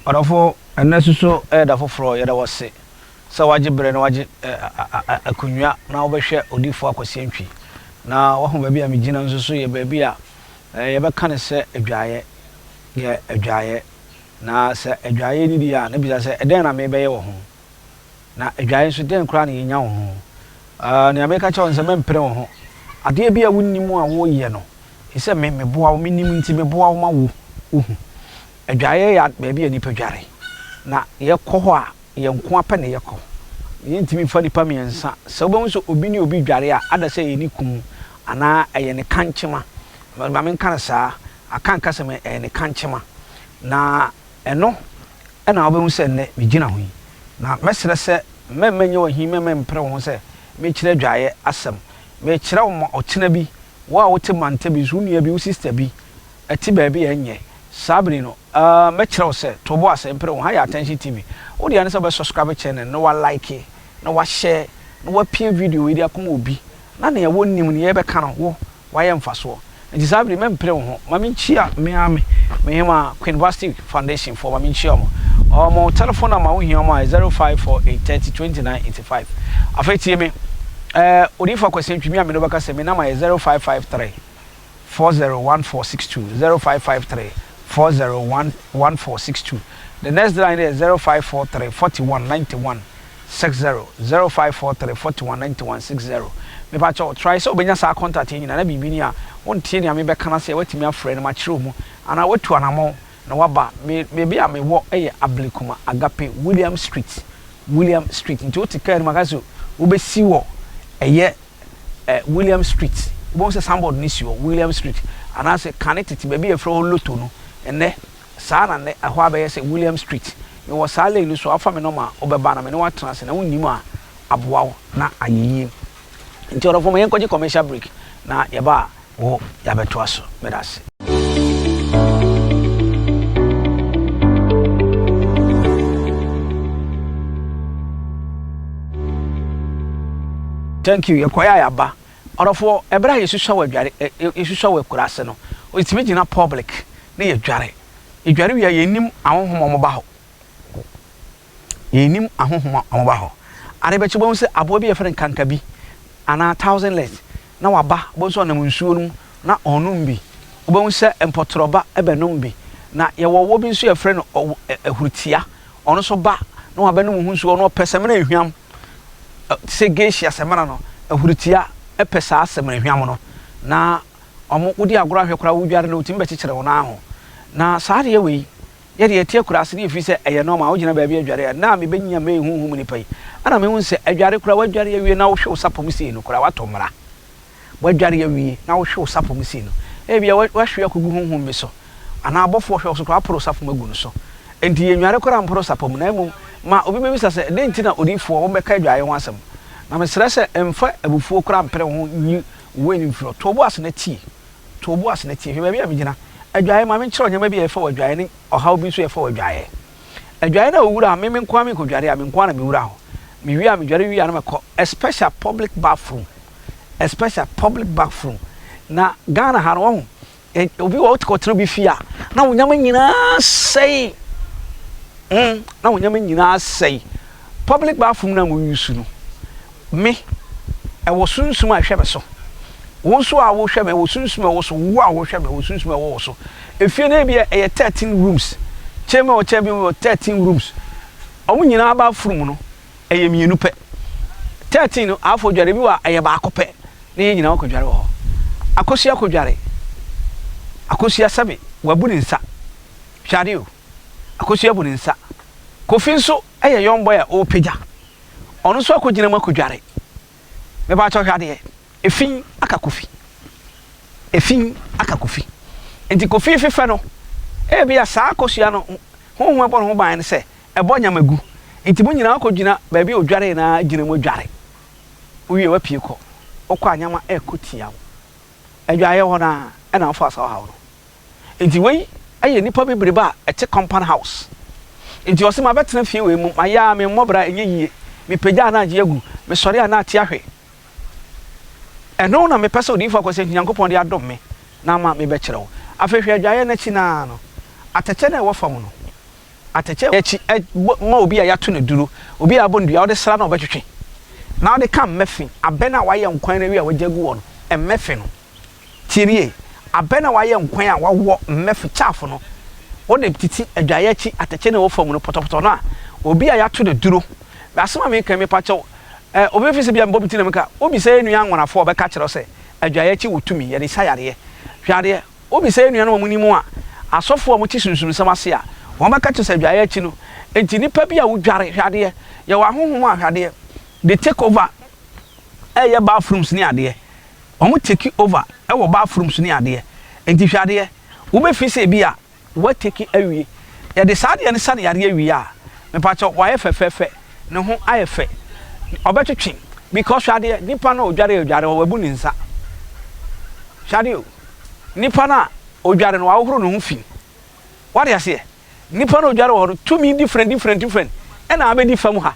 Ɔdɔfo, ɛnnɛ nso so yɛ da foforɔ, yɛda wo ase sɛ woagye berɛ na woagye akonnwa na wobɛhwɛ Odiyifoɔ Akwasi Antwi. Na woahu baabi a megyina nso so yɛ baabi a yɛbɛka no sɛ adwaeɛ, yɛ adwaeɛ. Na sɛ adwaeɛ ni deɛ a, na bisa sɛ ɛdɛn na mebɛyɛ wɔ ho? Na adwaeɛ nso dɛn koraa na yɛnya wɔ ho? Nea meka kyerɛ wo ne sɛ mɛmpere wo ho. Adeɛ bi a wonnim a woreyɛ no, ɛsɛ sɛ me meboa wo, menim nti meboa wo ma wo wohu. Adwaeɛ yɛ baabi a nnipa dware, na yɛkɔ hɔ a, yɛn nko ara pɛ na yɛkɔ. Yɛntumi mfa nnipa mmiɛnsa. Sɛ wobɛhu sɛ obi ne obi dware a, ada sɛ ɛyɛ ne kunu anaa ɛyɛ ne kankyema. Ma menka no saa, Akan kasa mu ɛyɛ ne kankyema. Na ɛno na wobɛhu sɛ nnɛ megyina ho yi. Na mɛsrɛ sɛ mɛmma nyɛ wo ahi, mɛmma mpere wo ho sɛ merekyerɛ adwaeɛ asɛm. Merekyerɛ wo ma ɔkyena bi, wo a wote mantam bi nso, wo nua bi, wo sista bi, ɛte baabi a ɛnyɛ saa bere no, ah, mɛkyerɛ wo sɛ, to bo ase, mpere wo ho. Ha yɛ Attention TV. Wo dea ne sɛ wobɛ subscribe channel no, na wa like, na wa share, na wapia video wei de akɔma obi, na nea wɔnnim no yɛbɛka no, wo, wayɛ mfasoɔ. Nti saa bere yi, mɛmpere wo ho. Ma menkyia me ara me, me hemaa, Queen Vasti Foundation foɔ, ma menkyia wɔn. Wɔn telephone number wohia wɔn a, ɛyɛ 0548 30 29 85. Afei tie me, eh, Odiyifoɔ Akwasi Antwi, me a me ne wo bɛka sɛ, me number yɛ 0553. 401462 0553 401 1462 The next line yɛ 0543 41 91 60 0543 41 91 60 Mepakyɛw, try sɛ wobɛnya saa contact yi nyinaa na biribi ni a wontie nea mebɛka no ase a woatumi afrɛ na makyerɛ wo mu anaa woatu anamɔn na woaba me baabi a mewɔ yɛ Ablekuma Agape William Street William Street nti wote kaa no mu aka sɛ wobɛsi wɔ ɛyɛ eh, William Street. Wobɛhu sɛ signboard no si hɔ, William Street. Anaasɛ kane tete baabi a yɛfrɛ hɔ Lotto no, ɛnnɛ, saa na nnɛ ɛhɔ abɛyɛ sɛ William Street. Mewɔ saa lane no so a, wofa me nɔma a, wobɛba na me ne wo atena ase na wonnim a, aboa wo na ayɛ yie. Nti ɔdɔfoɔ ma yɛnkɔgye commercial break na yɛba a, wo yɛabɛtoa so. Meda ase. Thank you yɛkɔeɛ a yɛaba. Ɔdɔfoɔ ɛberɛ a yɛsusua wɔ adware yɛsusua wɔ akuraase no yɛtumi gyina public ne yɛdware. Yɛdware wie a yɛnnim ahonhom a wɔba hɔ. Yɛnnim ahonhom a wɔba hɔ. Ade bɛkye wobɛhu sɛ aboa bi a yɛfrɛ no kankabi anaa thousand legs na waba, wobɛhu sɛ ɔnam nsuo no mu na ɔrenom bi. Wobɛhu sɛ mpɔtorɔ ba bɛnom bi. Na yɛwɔ ɔwɔ bi nso yɛfrɛ no ɔwɔ ahuritia. Ɔno nso ba na wabɛnom ho nsuo. Ɔno ɔpɛ samina hwam. Te sɛ geisha samina no, ahuritia pɛ saa samina hwam no. Na wɔn wodi agorɔ ahwɛ koraa wodware no, wɔtumi bɛkyekyere wo nan ho. Na saa adeɛ wei, Yɛ deɛ yɛte akuraase no yɛfiri sɛ ɛyɛ normal wogyina baabi adware a na mebɛnya mɛyɛ honhom mu nipa yi ɛna mehu sɛ adware koraa woadware awie na wohwe wo sapɔ mu sei no koraa woatɔ mmara woadware awie na wohwe wo sapɔ mu sei no ebia woahwe akɔgu honhom bi so anaa abɔfoɔ hwɛ wo so koraa waporo sapɔ mu agu no so enti yɛnnware koraa mporo sapɔ mu na mmom ma obi bɛbisa sɛ dɛn nti na odiyifoɔ wobɛka adwaeɛ ho asɛm na mesrɛ sɛ mfa abufuo koraa mpere wo ho nyi wo ani mfiri hɔ to wo bo ase na tie To wo bo ase na tie. Hwɛ baabi a migyina. Adwae, ma menkyerɛ wo nneɛma bi a ɛfa w'adwae ne ɔhaw bi nso a ɛfa w'adwaeɛ. Adwae no a wowura a, me me nko ara menkɔdware a, me nko ara na mewura hɔ. Mewie a, medware wie a na mɛkɔ a special public bathroom. A special public bathroom. Na Ghana ha no, wahu, obi wɔ hɔ wote kɔtena obi fie a, na wo nneɛma nyinaa sɛe. Mm, na wo nneɛma nyinaa sɛe. Public bathroom no a mo use no, Me, ɛwɔ sunsum a ɛhwɛ me so. Wo nso a wohwɛ me, ɛwɔ sunsum a ɛwɔ so. Wo a wohwɛ me, ɛwɔ sunsum a ɛwɔ wo so. Efie no ebia ɛyɛ 13 rooms. Chamber wɔ chamber wɔ 13 rooms. Wɔn nyinaa bathroom no ɛyɛ mmienu pɛ. 13 no afɔ dware bi wɔ a ɛyɛ baako pɛ. Ne yɛn nyinaa kɔdware wɔ hɔ. Akosua kɔdware. Akosua sɛbe wabu ne nsa. Hwɛ ade o. Akosua bu ne nsa. Kofi nso yɛ young boy a ɔrepagya. Ɔno nso akɔgyina mu akɔdware. Mepakyɛw hwɛ adeɛ, efi aka Kofi. Efi aka Kofi. Nti Kofi fefɛ no, ebia saa akosua no honhom ɛbɔ ne ho ban no sɛ ɛbɔ nyama gu. Nti mo nyinaa akɔgyina baabi a odwaree no ara gyina mu adware. Wowie wapue kɔ. Wokɔ a nyama ɛrekɔ tia wo. Adwaeɛ hɔ no ara ɛna wofa saa ɔhaw no. Nti wei yɛ nnipa bebrebe a ɛte compound house. Nti ɔse mabɛtena fie wei mu, mayɛ a memmɔ bra ɛnyɛ yie, mepagya a na agye agu, mesɔre a na ate ahwe. Ɛno na mepɛ sɛ Odiyifoɔ Akwasi Antwi Nyankopɔn de adom me na ama mebɛkyerɛ wo. Afei hwɛ adwaeɛ no akyi no ara no, atɛkyɛ no a ɛwɔ fam no. Atɛkyɛ akyi bɔ ma obi a yɛato no aduro, obi a yɛabɔ no dua, wode sra no a ɔbɛtwetwe, na wode ka mmɛfe, abɛ no a wɔayɛ nkwan no awie a wɔagya agu hɔ no, mmɛfe no. Tie no yie, abɛ no a wɔayɛ nkwan a wɔawɔ mmɛfe, chaff, no, wode titi adwaeɛ akyi atɛkyɛ no a ɛwɔ fam no, pɔtɔpɔtɔ no a, obi a yɛato no aduro. Asɛm a mereka yi, mepa kyɛw, eh, obi bɛfi sɛ bia mebɔ me ti na meka, wobisa yɛn nua anwonafoɔ a, ɔbɛka akyerɛ wo sɛ adwaeɛ akyi wɔ tumi, yɛde sa yareɛ. Hwɛ adeɛ. Wobisa yɛn nuanom a wɔnim a, asɔfo a wɔte sunsumsɛm ase a, wɔbɛka kyerɛ sɛ adwaeɛ akyi no, enti nnipa bi a wodware, hwɛ adeɛ, yɛwɔ ahonhom a, hwɛ adeɛ, they take over ɛyɛ bathrooms ne adeɛ, wɔn take over ɛwɔ bathrooms ne adeɛ, enti hwɛ adeɛ, wobɛfi sɛ ebi a wɔatake awie, yɛde saa adeɛ no sa no yareɛ wie a, mepakyɛw, wayɛ fɛfɛɛfɛ, ne ho ayɛ fɛ, ɔbɛtwetwe, because hwɛ adeɛ, nipa no a odware odware hɔ, wabu ne nsa, hwɛ adeɛ o. Nipa no a odware no wahohoro ne ho fi. Wate aseɛ? Nipa no a odware wɔ hɔ no, tumi different different different ɛna abɛdi fam ha.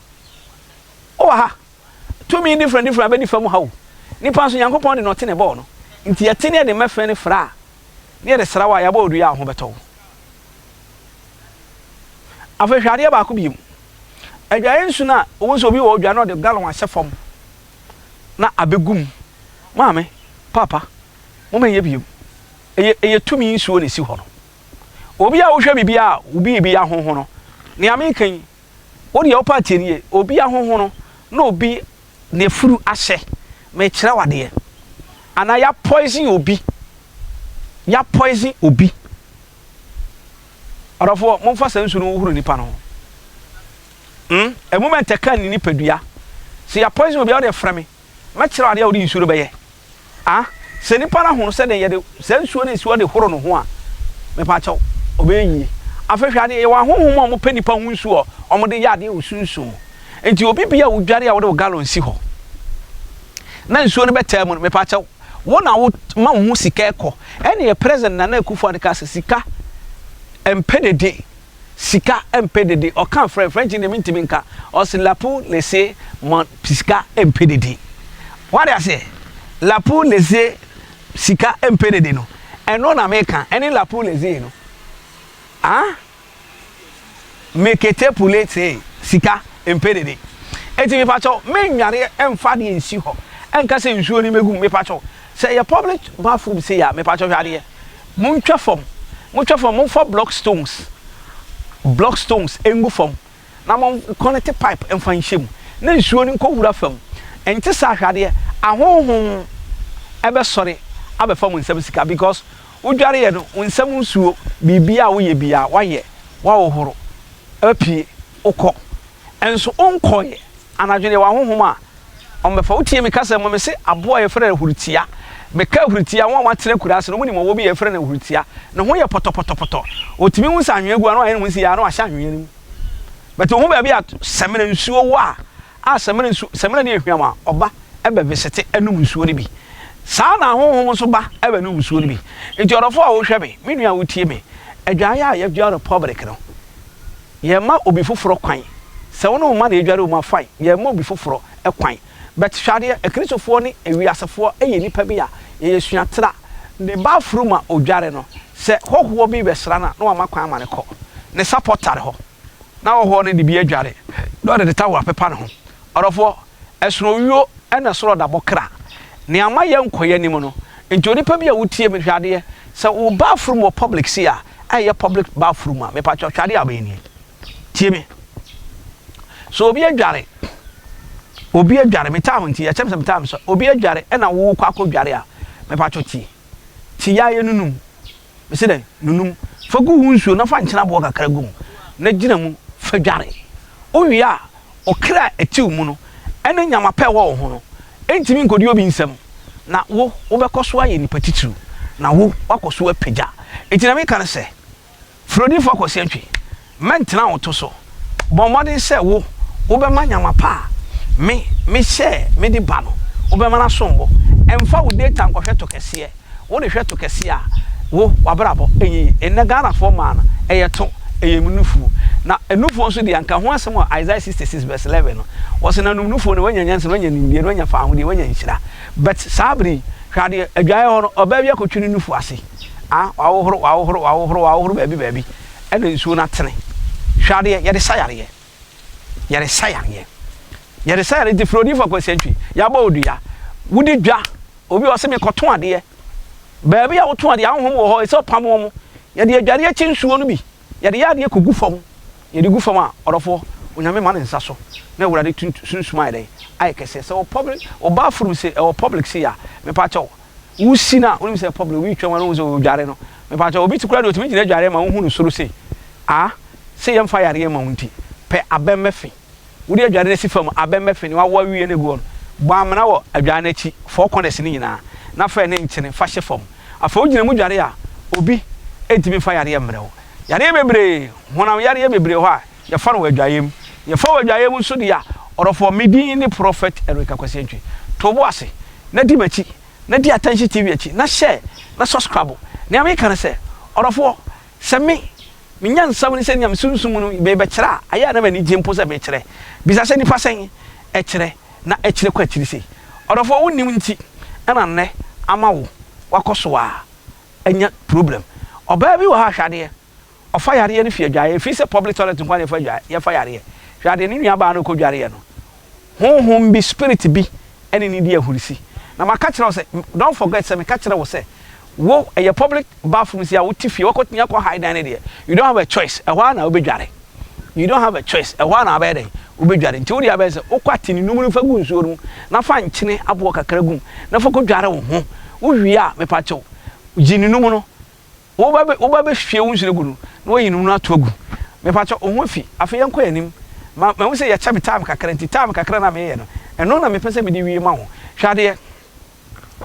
Wowɔ ha. Tumi different different abɛdi fam ha o. Nipa nso Nyankopɔn de nɔte na ɛbɔɔ no. Nti yɛte ne yɛde mmɛfɛn no fra a, ne yɛde sra wo a, yɛabɔ wo dua a wo ho bɛtɔ wo. Afei hwɛ adeɛ baako bio. Adwaeɛ nsu no a, wohu sɛ obi wɔ hɔ odware na ɔde gallon ahyɛ fam na abɛgu mu. Maame, paapa, Momma ɛnyɛ bio. Ɛyɛ, ɛyɛ tumi nsuo na ɛsi hɔ no. Obi a wohwɛ biribi a wo biribi ahonhono, nea meka yi, wo deɛ wopɛ atie no yie, obi ahonhono na obi n'afuru ahyɛ, mekyerɛ wo adeɛ, anaa ya poison obi, ya poison obi. Ɔdɔfoɔ, momfa saa nsuo no nhohoro nipa no ho. Hmm, a moment ɛka ne nipadua. Sɛ ya poison obi a, wo deɛ frɛ me. Mɛkyerɛ wo adeɛ a wode nsuo no bɛyɛ. A Sɛ nipa no ahono sɛdeɛ yɛde saa nsuo no esi hɔ de horo ne ho a, mepaakyɛw, ɔbɛyɛ yie. Afei hwɛ adeɛ, yɛwɔ ahonhom a wɔpɛ nipa ho nsuo a wɔde yɛ adeɛ wɔ sunsum mu. Nti obi bia a wodware a wode wo gallon si hɔ na nsuo no bɛtaa mu no, mepaakyɛw, wo na wo ma wo ho sika ɛkɔ. Ɛneɛ President Nana Akufo-Addo kaa sɛ sika mpɛ dede. Sika mpɛ dede ɔka frɛ French deɛ mentumi nka ɔse la pour laisser mon sika mpɛ dede wate aseɛ la pour laisser sika mpɛ dede no ɛno na meka ɛne la pour laisser no ah mekete pour laisser sika mpɛ dede eti mepakyɛw menware ɛmfa adeɛ nsi hɔ ɛnka sɛ nsuo no mɛgu mepakyɛw sɛ ɛyɛ public bathroom sei a mepakyɛw hwɛ adeɛ Montwa fam, montwa fam, momfa block stones, block stones ngu fam, na mon connect pipe mfa nhyɛ mu, na nsuo no nkɔwura fam. Ɛnte saa hwɛ adeɛ, ahonhom bɛsɔre abɛfa mo nsam sika because wodwareɛ no, wo nsam nsuo, biribiara a woyɛ biara, woayɛ, woahohoro, apue, wokɔ. Nso wonkɔeɛ, anadwo no yɛwɔ ahonhom a Wɔbɛfa wo tie me kasa mu, mese aboa a yɛfrɛ no ahuritia. Meka ahuritia, wɔn a wɔatena akuraase no, wɔnim ɔwɔ bi a yɛfrɛ no ahuritia. Ne ho yɛ pɔtɔpɔtɔpɔtɔ. Ɔtumi hu sɛ anwea gu a, na wayɛ ne ho sɛ na wahyɛ anwea no mu. But ɔhu baabi a samina nsuo wɔ a, a samina nsuo, samina no yɛ hwam a, ɔba bɛ visite nom nsuo no bi. Saa na ahonhom nso ba bɛnom nsuo no bi. Nti ɔdɔfoɔ a wohwɛ me, me nua a wotie me, adwaeɛ a yɛdware no public no, Yɛmma obi foforɔ kwan. Sɛ wo ne wo mma na ɛdware wo mu a fine, yɛmma obi foforɔ kwan. But hwɛ adeɛ, akristofoɔ ne ewiasefoɔ yɛ nnipa bi a yɛyɛ suatra. Ne bathroom a ɔdware no, sɛ hɔhoɔ bi rebɛsra no a, na wama kwan ama no kɔ. Ne sapɔ tare hɔ, na hɔhoɔ no de bi adware, na ɔde ne towel apepa ne ho. Ɔdɔfoɔ, ɛsono owuo ɛna ɛsoro ɔdabɔ kra. Nea ama yɛnkɔ yɛn anim no nti, onipa bi a wotie me, hwɛ adeɛ, sɛ wo bathroom wɔ public sei a, ɛyɛ public bathroom a, mepakyɛw hwɛ adeɛ a wobɛyɛ nie. Tie me. So obi adware, obi adware, me time nti, ɛkyɛm sɛ me time so, obi adware ɛna wokɔ akɔ dware a, mepakyɛw tie. Ti ya yɛ nunum. Mese dɛn? Nunum. Fa gu wo nsuo na fa nkyene aboɔ kakra gu mu na gyina mu fa dware. Wowie a, ɔkra a ɛte wo mu no ne nyama pa a ɛwɔ wo ho no ntumi nkɔdi obi nsam, na wo, wobɛkɔ so ayɛ nipa titiriw, na wo, woakɔ so apagya. Enti nea meka ne sɛ, Frɛ odiyifo Akwasi Antwi. Mɛntena wo to so. Bɔ mmɔden sɛ wo, wobɛma nyama pa a me, mehyɛɛ mede ba no, wobɛma no asom bo. Mfa wo data nkɔhwɛ to kɛseɛ. Wode hwɛ to kɛseɛ a, wo, w'abrabɔ nyɛ yie. Nnɛ Ghanafoɔ mmaa no, ɛyɛ to, ɛyɛ nufoɔ. Na nufoɔ nso deɛ, anka ho asɛm wɔ Isaiah 66 verse 11 no, wɔse na num nufoɔ no, wanya nyansa, na wanya nimdeɛ, na wanya fawohodie, wanya nhyira. But saa bere yi, hwɛ adeɛ, adwaeɛ hɔ no, ɔbaa bi akɔtwi ne nufoɔ ase. Ah, wahohoro, wahohoro, wahohoro, wahohoro baabi baabi, ɛna nsuo no atene. Hwɛ adeɛ, yɛde sa yareɛ. Yɛde sa yareɛ. Yɛde sa yareɛ nti frɛ odiyifoɔ Akwasi Antwi. Yɛabɔ wo dua. Wodi dwa. Obi wɔ hɔ sɛ mekɔtɔn adeɛ. Baabi a wotɔn adeɛ, ahonhom wɔ hɔ, ɛsɛ sɛ ɔpam wɔn. Yɛde adwareɛ akyi nsuo no bi, yɛde yɛ adeɛ kɔgu fam. Yɛde gu fam a, ɔdɔfoɔ, Onyame ma ne nsa so na Awurade sunsum ayɛ dɛn? Ayɛ kɛseɛ. Sɛ wo public, wo bathroom se ɛwɔ public sei a, mepakyɛw, wosi no a, wonim sɛ public, obi retwam a na wohu sɛ ɔredware no, mepakyɛw, obi te koraa deɛ ɔtumi gyina adwareɛ ma wohu no soro sei. Ah, se yɛmfa yareɛ mma wo nti, pɛ abɛmmɛfe. Wode adware no asi fam, abɛmmɛfe, nea wawo awie no agu hɔ no, bɔ amena wɔ adware no akyi, four corners no nyinaa, na fa ɛne nkyene fa hyɛ fam. Afei wogyina mu dware a, obi ntumi mfa yareɛ mmrɛ wo. Yareɛ bebree, honam yareɛ bebree wɔ hɔ a, yɛfa no wɔ adwaeɛ mu. Yɛfa wɔ adwaeɛ mu nso deɛ a, ɔdɔfoɔ, me din ne Prophet Eric Akwasi Antwi. To wo bo ase na di m'akyi, na di Attention TV akyi, na share, na subscribe. Nea meka ne sɛ, ɔdɔfoɔ, Sɛ me, me nyansa mu ne sɛ nea me sunsum mu no merebɛkyerɛ a, ayɛ a na m'ani gye mpo sɛ mekyerɛ. Bisa sɛ, Nnipa sɛn kyerɛ na ɛkyerɛ kɔ akyiri sei? Ɔdɔfoɔ, wonnim nti na nnɛ ama wo woakɔ so ara anya problem. Ɔbaa bi wɔ ha, hwɛ adeɛ, ɔfa yareɛ no fi adwaeɛ, ɛfiri sɛ public toilet nko ara na yɛfa adwaeɛ, yɛfa yareɛ. Hwɛ adeɛ, ne nuabaa no rekɔdwareɛ no, honhom bi, spirit bi ne no di ahurisi. Na maka kyerɛ wo sɛ, don't forget sɛ meka kyerɛ wo sɛ, wo, ɛyɛ public bathroom si a wote fie, wakɔtumi akɔ high dan no deɛ, you don't have a choice, ɛhɔ ara na wobɛdware. You don't have a choice, ɛhɔ ara na wobɛyɛ dɛn, wobɛdware. Nti wo deɛ abɛyɛ sɛ, wokɔ ate ne num no fa gu nsuo no mu, na fa nkyene aboɔ kakra gu mu, na fa kɔdware wo ho. Wowie a, mepakyɛw, gye ne num no, Woba bɛ woba bɛhwie wo nsuo no agu no na woayi no mu no ato agu. Mepakyɛ wo ho afi. Afei yɛnkɔ yɛn anim. Ma mahu sɛ yɛkyɛ me time kakra nti time kakra no a meyɛ no, ɛno na mepɛ sɛ mede wie ma wo. Hwɛ adeɛ.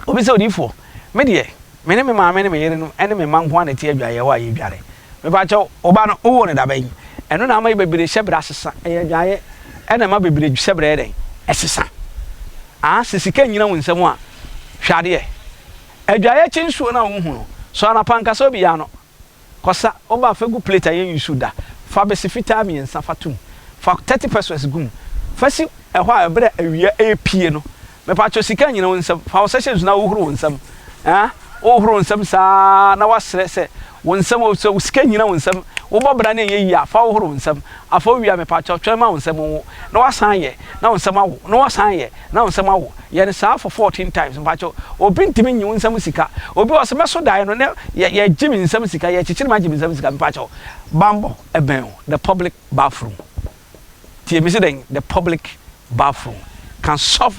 Obi sɛ odiyifoɔ, me deɛ, me ne me maame ne me yerenom ne me mma nko ara na ɛte adwaeɛ hɔ a yɛdware. Mepakyɛ wo, wo ba no, wowoo no da bɛn? Ɛno na ama yɛ bebree hyɛbrɛ asesa. Ɛyɛ adwaeɛ na ɛma bebree hyɛbrɛ yɛ dɛn? Ɛsesa. Ah, sɛ sika nnyina wo nsam a, hwɛ adeɛ. Adwaeɛ kye nsuo no a wohu no, sɔ anapa nkasa obi ano kɔsa, woba a fa gu plate a yɛn use da, fa bese fitaa miensa fa tom, fa 30 pesewas gu mu, fa si ɛhɔ a ɛberɛ a awia ɛrepie no, mepakyɛw sika nnyina wo nsam, fa wo nsa hyɛ nsu na wohoro wo nsam, eh, wohoro wo nsam saa na woasrɛ sɛ wo nsam, sɛ sika nnyina wo nsam, wobɔ bra na ɛnyɛ yie a, fa wohoro wo nsam, afei wowie a mepakyɛw twɛn ma wo nsam nwo, na woasan ayɛ, na wo nsam awo, na woasan ayɛ. Na wo nsam awo. Yɛ no saa for 14 times mpakyɛw. Obi ntumi nyi wo nsam sika. Obi wɔ sɛ mɛso daeɛ no na yɛ yɛgye me nsam sika, yɛkyekyere me agye me nsam sika mpakyɛw. Bambɔ ɛbɛn o, the public bathroom. Tie me se dɛn? The public bathroom can solve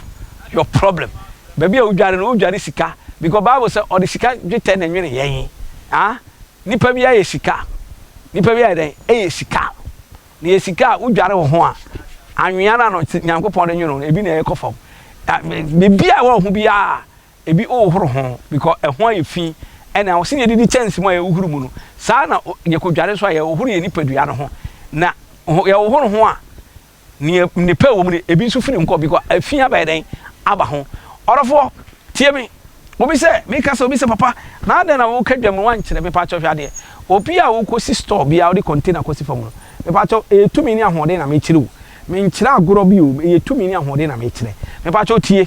your problem. Baabi a wodware no wodware sika because bible sɛ ɔde sika dwetɛ na ɛnwene yɛn. Ah, nipa bi ayɛ sika. Nipa bi ayɛ dɛn? Ɛyɛ sika. Na yɛ sika a wodware wo ho a, anwea no a na Nyankopɔn de nwono no, ebi na ɛkɔ fam. Biribi a ɛwɔ wo ho biara, ebi wohohoro ho because ɛho ayɛ fi. Ɛna sɛdeɛ yɛdidi kyɛnse mu a yɛhohoro mu no, saa na yɛkɔdware nso a yɛhohoro yɛn nipadua no ho. Na yɛhohoro ho a, nea nnepa ɛwɔ mu no, ebi nso firi nkɔ because efi abɛyɛ dɛn aba ho. Ɔdɔfoɔ, tie me. Obi sɛ, meka sɛ obi sɛ papa, na adɛn na woka dwam no wankyerɛ? Mepakyɛw hwɛ adeɛ. Obi a wokɔsi store biara wode container kɔsi fam no, mepakyɛw ɛyɛ tumi ne ahoɔden na mekyerɛ o. Menkyerɛ agorɔ bi o, ɛyɛ tumi ne ahoɔden na mekyerɛ. Mepakyɛw tie.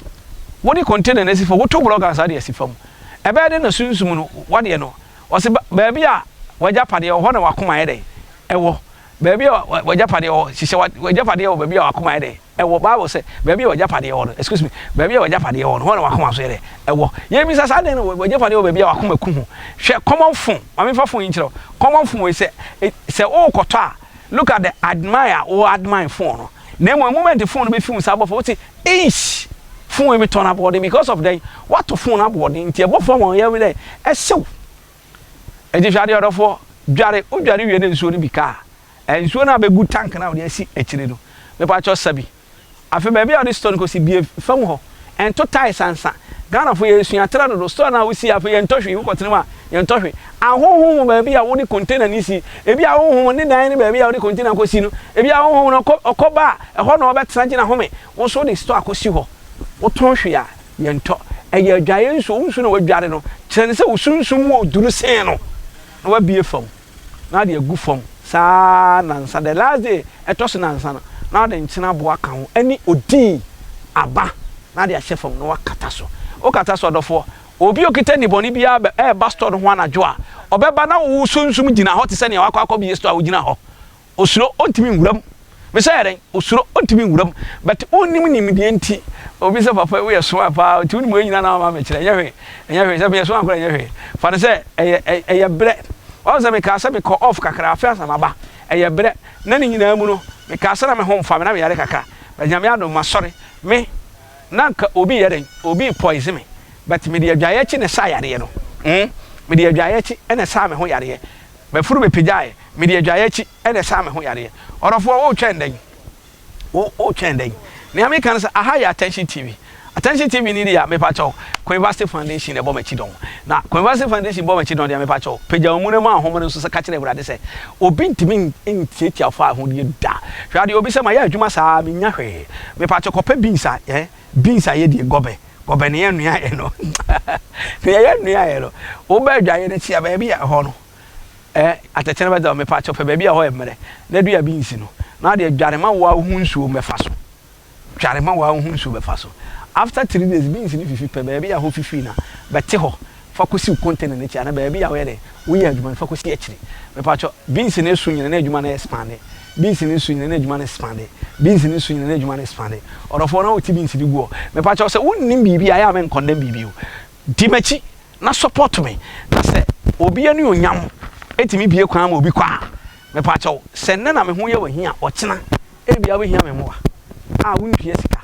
Wode container no asi fam, woto blɔk ansa wode asi fam. Ɛbɛyɛ dɛn na sunsum no, wadeɛ no, ɔse baabi a w'agyapadeɛ wɔ hɔ na w'akoma yɛ dɛn? Ɛwɔ. Baabi a w'agyapadeɛ wɔ, hyehyɛ w'agyapadeɛ wɔ baabi a w'akoma yɛ dɛn? Ɛwɔ Bible sɛ, baabi a w'agyapadeɛ wɔ no, excuse me, baabi a w'agyapadeɛ wɔ no, hɔ na w'akoma nso yɛ dɛ? Ɛwɔ. Yɛmmisa saa, adɛn na w'agyapadeɛ wɔ baabi a w'akoma ku ho? Hwɛ common phone, ma memfa phone yi nkyerɛ wo. Common phone wei sɛ, sɛ worekɔtɔ a, look at the admire a wo admire phone no. Na mmom moment phone no bɛfi wo nsa abɔ fam, wote, eish, phone yi metɔɔ no aboɔden because of dɛn? Woatɔ phone no aboɔden nti ɛbɔ fam a, ɛyɛ dɛn? Ɛhyew. Enti hwɛ adeɛ ɔdɔfoɔ, dware, wodware wie na nsuo no bi ka a, nsuo no a bɛgu tank no a wode asi akyire no, mepakyɛw sa bi. Afei baabi a wode store no kɔsi, bue fam hɔ, nto tiles ansa. Ghanafoɔ yɛsua tra dodo, store no a wosi afei yɛntɔ hwee, wokɔtena mu a yɛntɔ hwee. Ahonhom wɔ baabi a wode container no si, ebi a honhom ne dan ne baabi a wode container kɔsi no, ebi a honhom no ɔkɔ ɔkɔba a, ɛhɔ na ɔbɛtena gye n'ahome, wo nso wode store akɔsi hɔ, wotɔn hwee a, Yɛntɔ. Ɛyɛ adwaeɛ nsuo. Wo nsuo na woadware no, kyerɛ no sɛ wo sunsum mu ɔduru sen no, na woabue fam na wode agu fam saa ara nnansa. The last day ɛtɔ so nnansa no, na wode nkyene aboɔ aka ho ɛne odii aba na wode ahyɛ fam na woakata so. Wokata so ɔdɔfoɔ, obi a ɔkita nnibɔne biara bɛ ɛreba store no ho anadwo a, ɔbɛba na wo sunsum gyina hɔ te sɛ nea wakɔ akɔbue store a wogyina hɔ. Osuro ɔntumi nwura mu. Me sɛ yɛ dɛn? Osuro ɔntumi nwura mu. But wonnim nimdeɛ nti, obi sɛ papa yi woyɛ smart paa nti wonim wei nyinaa na wama mekyerɛ. Ɛnyɛ hwee, ɛnyɛ hwee. Sɛ meyɛ smart koraa ɛnyɛ hwee. Fa no sɛ ɛyɛ ɛyɛ berɛ. Wahu sɛ mekaa sɛ mekɔ off kakra, afei ansa maba. Ɛyɛ berɛ. Na ne nyinaa mu no, mekaa sɛ na me ho mfa me, na meyare kakra. But Nyame adom masɔre. Me, na anka obi reyɛ dɛn? Obi repoison me. But mede adwaeɛ akyi na ɛsaa yareɛ no. Hmm, mede adwaeɛ akyi na ɛsaa me ho yareɛ. M'afuru bɛpagyaeɛ, mede adwaeɛ akyi na ɛsaa me ho yareɛ. Ɔdɔfoɔ, woretwɛn dɛn? Wo, woretwɛn dɛn? Nea meka ne sɛ, aha yɛ Attention TV. Attention TV ni deɛ a, mepa kyɛw, Queen Foundation na ɛbɔ m'akyi dɔn. Na Queen Foundation bɔ m'akyi dɔn deɛ, mepa kyɛw, pagya wo mu na ma ahoma no nso sɛ ka kyerɛ Awurade sɛ, obi ntumi ntiatia wo fa ahodeɛ da. Hwɛ adeɛ, obi sɛ mayɛ adwuma saa, mennya hwee. Mepa kyɛw, kɔpɛ beans a, eh, beans a yɛdie, gɔbɛ. Gɔbɛ ne yɛnoaeɛ no, nea yɛnoaeɛ no, wobɛ adwaeɛ no akyi a, baabi a ɛhɔ no, eh, atɛkyɛ no bɛda hɔ, mepa kyɛw pɛ baabi a ɛhɔ yɛ mmerɛ na dua beans no, na adeɛ dware ma wo ara wo ho nsuo mmɛfa so, dware ma wo ara wo ho nsuo bɛfa so. After 3 days, beans no fifi pɛ, baabi a ɛhɔ fifiri na bɛte hɔ, fa kɔsi wo container no akyi anaa baabi a woyɛ dɛ, woyɛ adwuma no, fa kɔsi akyiri. Mepa kyɛw, beans no so nyina na adwuma no expand. Beans no so nyina na adwuma no expand. Beans no so nyina na adwuma no expand. Ɔdɔfoɔ na wote beans no gu hɔ. Mepa kyɛw sɛ wonnim biribi a, ɛyɛ a menkɔndɛm biribi o. Di m'akyi na support me. Na sɛ obi anuonyam tumi bue kwan ma obi kɔ a, mepa kyɛw, sɛ nnɛ na me ho yɛ wo ahi a, ɔkyena ebia wobɛhia me mmoa a wontua sika.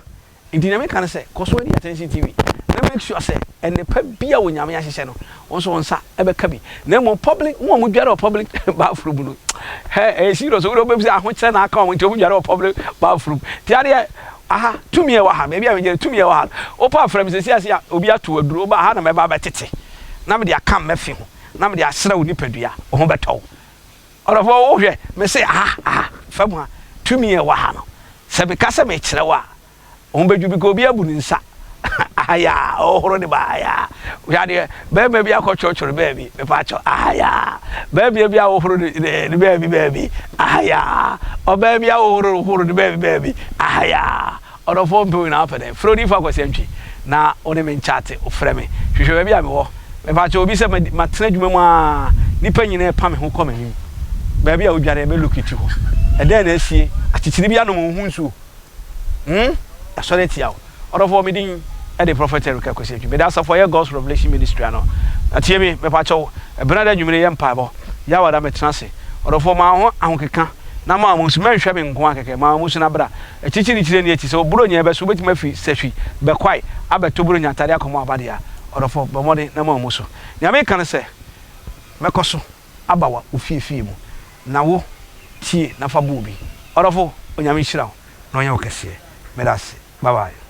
Nti nea meka ne sɛ, kɔ so di Attention TV na make sure sɛ nnepa bi a Onyame ahyehyɛ no, wo nso wo nsa bɛka bi. Na mmom public, mo a modware wɔ public bathroom no, hɛ, ɛyɛ serious, wo deɛ wobɛhu sɛ ahokyerɛ na aka wɔn nti wɔdware wɔ public bathroom. Nti adeɛ, aha, tumi a ɛwɔ ha, baabi a megyina, tumi a ɛwɔ ha no, wopɛ a frɛ me seesei ase a obi ato aduro, woba ha na mɛba abɛtete, na mede aka mmɛfe ho, na mede asra wo nipadua, wo ho bɛtɔ wo. Ɔdɔfoɔ, wohwɛ, mese aha, aha, fam ha, tumi a ɛwɔ ha no, sɛ meka sɛ mekyerɛ wo a, wɔn bɛdwo bi ka obi abu ne nsa ahayaa ɔhoro ne ba ahayaa hwɛ adeɛ bɛrima bi akɔtwerɛtwerɛ baabi mepaakyɛw ahayaa bɛrima bi ahohoro ne ne baabi baabi ahayaa ɔbaa bi ahohoro horo ne baabi baabi ahayaa ɔdɔfoɔ mpɛ nyinaa pɛ dɛ frɛ odiifo akwasi antwi na wo ne me nkyate ofrɛ me hwehwɛ baabi a mewɔ mepaakyɛw obi sɛ matena adwuma mu a nipa nyinaa pa me ho kɔ m'anim baabi a wodware ɛbɛ locate hɔ ɛdɛn na asie akyekyere bi anom wo ho nsuo Hmm? Yɛasɔre atia wo. Ɔdɔfoɔ, me din de Prophet Eric Akwasi Antwi. Meda asafo a ɛyɛ God's Revelation Ministry ano. Na tie me, mepakyɛ wo, Ɛbenada anwummere yɛ mpaebɔ. Yawada mɛtena ase. Ɔdɔfoɔ, ma wo ho ahokeka na ma wo nsu. Mɛnhwɛ me nko ara kɛkɛ, ma wo nsu na bra. Akyirikyirikyiri nni akyi. Sɛ Buronya ɛbɛso, wobɛtumi afi Sahwi, Bɛkwae, abɛtɔ Buronya atadeɛ akɔma w'aba deɛ a, ɔdɔfoɔ, bɔ mmɔden na ma wo mu so. Nea meka ne sɛ, mɛkɔ so aba wo fie fie mu. Na wo, tie na fa bɔ obi. Ɔdɔfo, Onyame nhyira wo na ɔnyɛ wo kɛseɛ. Meda ase. Bye bye.